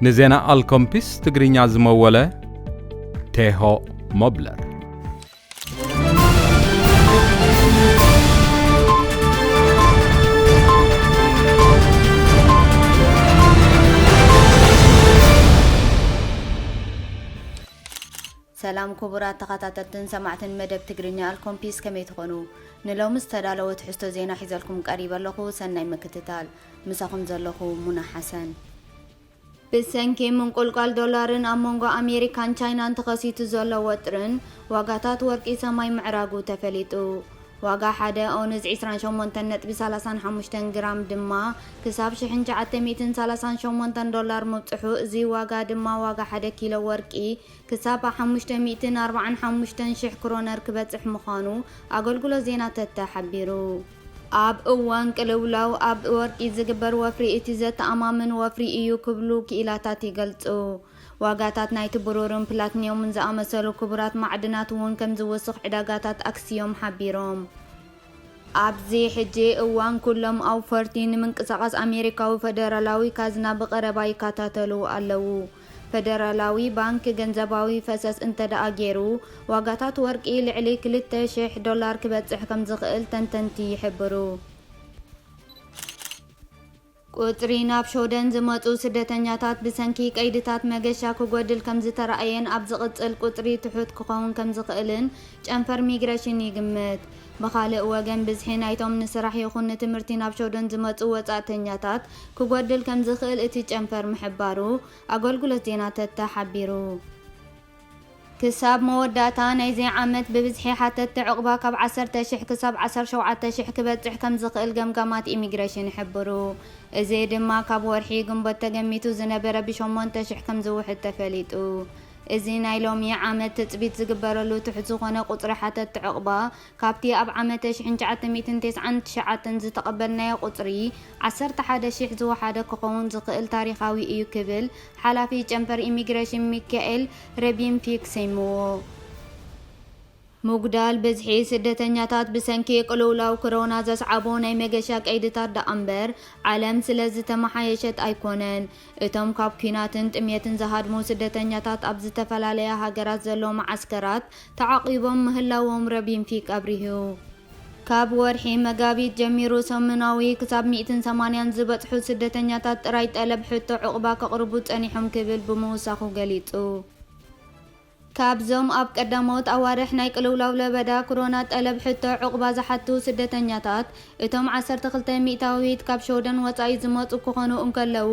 ንዜና ኣልኮምፒስ ትግርኛ ዝመወለ ቴሆ ሞብለር። ሰላም ክቡራት ተኸታተልትን ሰማዕትን መደብ ትግርኛ ኣልኮምፒስ፣ ከመይ ትኾኑ? ንሎሚ ዝተዳለወ ትሕዝቶ ዜና ሒዘልኩም ቀሪበ ኣለኹ። ሰናይ ምክትታል። ምሳኹም ዘለኹ ሙና ሓሰን። ብሰንኪ ምንቁልቋል ዶላርን ኣብ መንጎ ኣሜሪካን ቻይናን ተኸሲቱ ዘሎ ወጥርን፣ ዋጋታት ወርቂ ሰማይ ምዕራጉ ተፈሊጡ። ዋጋ ሓደ ኦንዝ ዒስራን ሸሞንተን ነጥቢ ሰላሳን ሓሙሽተን ግራም ድማ ክሳብ ሽሕን ትሽዓተ ሚእትን ሰላሳን ሸሞንተን ዶላር ምብጽሑ፣ እዚ ዋጋ ድማ ዋጋ ሓደ ኪሎ ወርቂ ክሳብ ሓሙሽተ ሚእትን ኣርባዓን ሓሙሽተን ሽሕ ክሮነር ክበጽሕ ምዃኑ ኣገልግሎት ዜና ተተ ሓቢሩ። ኣብ እዋን ቅልውላው ኣብ ወርቂ ዝግበር ወፍሪ እቲ ዘተኣማምን ወፍሪ እዩ ክብሉ ክኢላታት ይገልጹ። ዋጋታት ናይቲ ብሩርን ፕላቲንዮምን ዝኣመሰሉ ክቡራት ማዕድናት እውን ከም ዝውስኽ ዕዳጋታት ኣክስዮም ሓቢሮም። ኣብዚ ሕጂ እዋን ኩሎም ኣውፈርቲ ንምንቅስቓስ ኣሜሪካዊ ፈደራላዊ ካዝና ብቐረባ ይከታተሉ ኣለዉ። ፈደራላዊ ባንክ ገንዘባዊ ፈሰስ እንተደኣ ገይሩ፣ ዋጋታት ወርቂ ልዕሊ ክልተ ሽሕ ዶላር ክበጽሕ ከም ዝኽእል ተንተንቲ ይሕብሩ። ቁጽሪ ናብ ሸወደን ዝመጹ ስደተኛታት ብሰንኪ ቀይድታት መገሻ ክጎድል ከም ዝተራእየን ኣብ ዝቕጽል ቁጽሪ ትሑት ክኸውን ከም ዝኽእልን ጨንፈር ሚግሬሽን ይግምት። ብኻልእ ወገን፣ ብዝሒ ናይቶም ንስራሕ ይኹን ንትምህርቲ ናብ ሸወደን ዝመጹ ወጻእተኛታት ክጎድል ከም ዝኽእል እቲ ጨንፈር ምሕባሩ ኣገልግሎት ዜና ተተ ሓቢሩ። ክሳብ መወዳእታ ናይዚ ዓመት ብብዝሒ ሓተትቲ ዕቑባ ካብ ዓሰርተ ሽሕ ክሳብ ዓሰርተ ሸውዓተ ሽሕ ክበጽሕ ከም ዝኽእል ገምጋማት ኢሚግሬሽን ይሕብሩ። እዚ ድማ ካብ ወርሒ ግንቦት ተገሚቱ ዝነበረ ብሸሞንተ ሽሕ ከም ዝውሕድ ተፈሊጡ። እዚ ናይ ሎሚ ዓመት ትጽቢት ዝግበረሉ ትሑት ዝኾነ ቁጽሪ ሓተትቲ ዕቑባ፣ ካብቲ ኣብ ዓመተ ሽሕን ትሽዓተ ሚእትን ተስዓን ትሽዓተን ዝተቐበልናዮ ቁጽሪ ዓሰርተ ሓደ ሽሕ ዝወሓደ ክኸውን ዝኽእል ታሪኻዊ እዩ ክብል ሓላፊ ጨንፈር ኢሚግሬሽን ሚካኤል ረቢንፊክ ሰይምዎ። ምጉዳል ብዝሒ ስደተኛታት ብሰንኪ ቅልውላው ኮሮና ዘስዓቦ ናይ መገሻ ቀይድታት ደኣ እምበር፣ ዓለም ስለ ዝተመሓየሸት ኣይኮነን። እቶም ካብ ኲናትን ጥሜትን ዝሃድሙ ስደተኛታት ኣብ ዝተፈላለያ ሃገራት ዘሎ መዓስከራት ተዓቂቦም ምህላዎም ረቢንፊክ ኣብሪሁ። ካብ ወርሒ መጋቢት ጀሚሩ ሰሙናዊ ክሳብ ሚእትን ሰማንያን ዝበጽሑ ስደተኛታት ጥራይ ጠለብ ሕቶ ዕቑባ ከቕርቡ ጸኒሖም ክብል ብምውሳኹ ገሊጹ። ካብዞም ኣብ ቀዳሞት ኣዋርሕ ናይ ቅልውላው ለበዳ ኩሮና ጠለብ ሕቶ ዕቑባ ዝሓቱ ስደተኛታት፣ እቶም ዓሰርተ ክልተ ሚእታዊት ካብ ሸወደን ወጻኢ ዝመጹ ክኾኑ እንከለዉ፣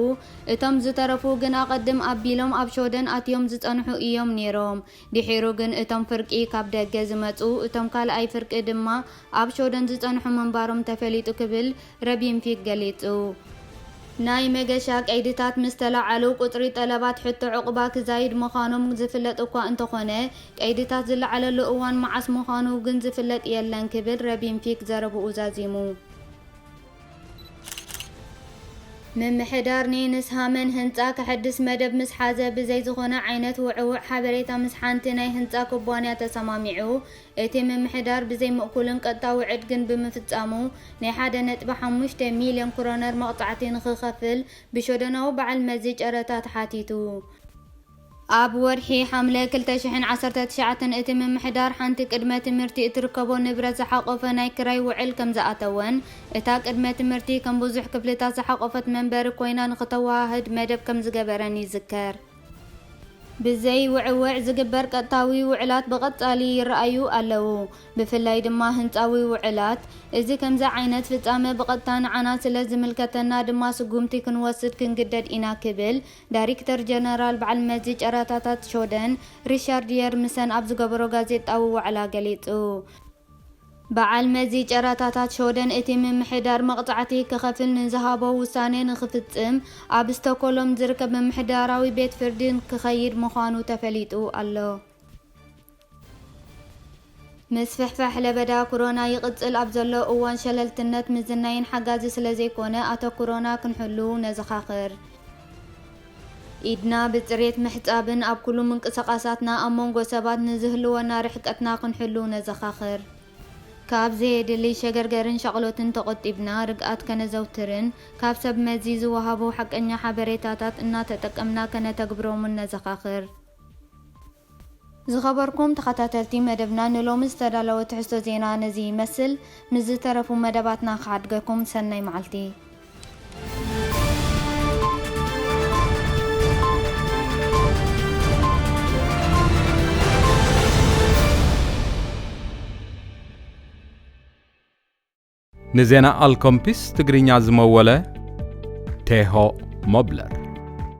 እቶም ዝተረፉ ግን ኣቐድም ኣቢሎም ኣብ ሸወደን ኣትዮም ዝጸንሑ እዮም ነይሮም። ድሒሩ ግን እቶም ፍርቂ ካብ ደገ ዝመጹ፣ እቶም ካልኣይ ፍርቂ ድማ ኣብ ሸወደን ዝጸንሑ ምንባሮም ተፈሊጡ ክብል ረቢንፊክ ገሊጹ። ናይ መገሻ ቀይድታት ምስ ተለዓሉ፣ ቁጽሪ ጠለባት ሕቶ ዕቑባ ክዛይድ ምዃኖም ዝፍለጥ እኳ እንተኾነ፣ ቀይድታት ዝለዓለሉ እዋን መዓስ ምዃኑ ግን ዝፍለጥ የለን ክብል ረቢንፊክ ዘረብኡ ዛዚሙ። ምምሕዳር ኒንስ ሃመን ህንጻ ክሕድስ መደብ ምስ ሓዘ፣ ብዘይ ዝኾነ ዓይነት ውዕውዕ ሓበሬታ ምስ ሓንቲ ናይ ህንጻ ኩባንያ ተሰማሚዑ። እቲ ምምሕዳር ብዘይ ምእኩልን ቀጥታዊ ዕድግን ብምፍጻሙ፣ ናይ ሓደ ነጥቢ ሓሙሽተ ሚልዮን ክሮነር መቕጻዕቲ ንኽኸፍል ብሸወደናዊ በዓል መዚ ጨረታ ተሓቲቱ። ኣብ ወርሒ ሓምለ ክልተ ሽሕን ዓሰርተ ትሽዓተን እቲ ምምሕዳር ሓንቲ ቅድመ ትምህርቲ እትርከቦ ንብረት ዝሓቖፈ ናይ ክራይ ውዕል ከም ዝኣተወን፣ እታ ቅድመ ትምህርቲ ከም ብዙሕ ክፍልታት ዝሓቖፈት መንበሪ ኮይና ንኽተወሃህድ መደብ ከም ዝገበረን ይዝከር። ብዘይ ውዕውዕ ዝግበር ቀጥታዊ ውዕላት ብቐጻሊ ይረኣዩ ኣለዉ፣ ብፍላይ ድማ ህንጻዊ ውዕላት። እዚ ከምዚ ዓይነት ፍጻመ ብቐጥታ ንዓና ስለ ዝምልከተና ድማ ስጉምቲ ክንወስድ ክንግደድ ኢና ክብል ዳይሬክተር ጀነራል በዓል መዚ ጨረታታት ሸወደን ሪቻርድ የርምሰን ኣብ ዝገበሮ ጋዜጣዊ ዋዕላ ገሊጹ። በዓል መዚ ጨረታታት ሸወደን እቲ ምምሕዳር መቕጻዕቲ ክኸፍል ንዝሃቦ ውሳኔ ንኽፍጽም ኣብ ስቶኮሎም ዝርከብ ምምሕዳራዊ ቤት ፍርዲ ክኸይድ ምዃኑ ተፈሊጡ ኣሎ። ምስፍሕፋሕ ለበዳ ኮሮና ይቕጽል ኣብ ዘሎ እዋን፣ ሸለልትነት ምዝናይን ሓጋዚ ስለ ዘይኮነ፣ ኣተኩሮና ክንሕሉ ነዘኻኽር። ኢድና ብጽሬት ምሕጻብን ኣብ ኩሉ ምንቅስቓሳትና ኣብ መንጎ ሰባት ንዝህልወና ርሕቀትና ክንሕሉ ነዘኻኽር። ካብ ዘየድሊ ሸገርገርን ሻቕሎትን ተቖጢብና ርግኣት ከነዘውትርን ካብ ሰብ መዚ ዝወሃቡ ሓቀኛ ሓበሬታታት እናተጠቀምና ከነተግብሮምን ነዘኻኽር። ዝኸበርኩም ተኸታተልቲ መደብና፣ ንሎሚ ዝተዳለወ ትሕዝቶ ዜና ነዚ ይመስል። ምስ ዝተረፉ መደባትና ክሓድገኩም፣ ሰናይ መዓልቲ። ንዜና ኣልኮምፒስ ትግርኛ ዝመወለ ቴሆ ሞብለር።